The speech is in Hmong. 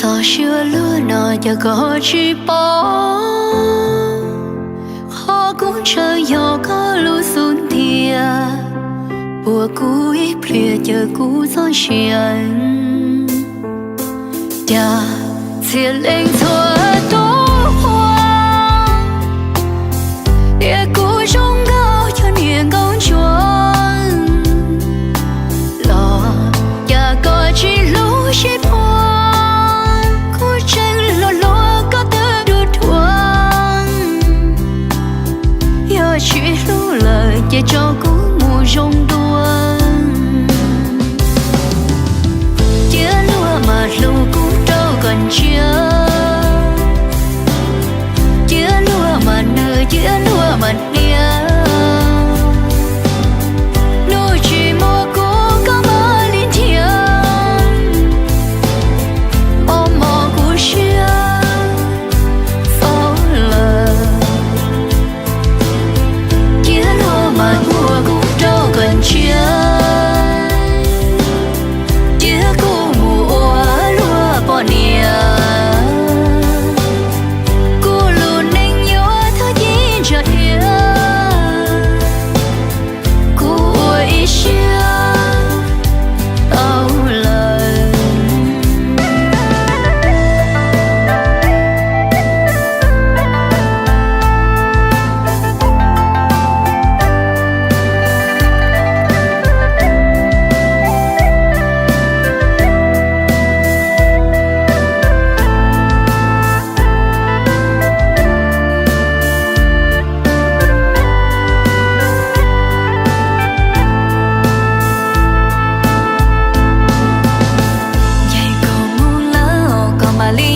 Los siab luag no cas koj tsis paub, qhov kuv ntshaw yog koj lub xub ntiag, puag kuv ib pliag cawm kuv txoj sia. Cas txhia leej txhua tus qhuas, tias kuv zoo nkauj cov niag nkauj ntsuag, los cas koj tsis hlub sib phuas, kuv tseem hluas hluas koj twb dhuav dhuav. Yog tsis hlub lawm ces tso kuv mus zoo dua. Cia luag mas hlub kuv rau kom ntsiag, cia luag mas nws cia luag mas hnia. Hnub tsis muaj kuv koj mam li nrhiav, mob mob kuv siab faub lawm. Cia luag mas ua kuv rau kom ntsiag, cia kuv mus ua luag poj niam. Kuv lub neej yuav thawj cim ntsa dhia, kuv ua ib siab tau lawm. Ncaim koj mus lawm koj mam li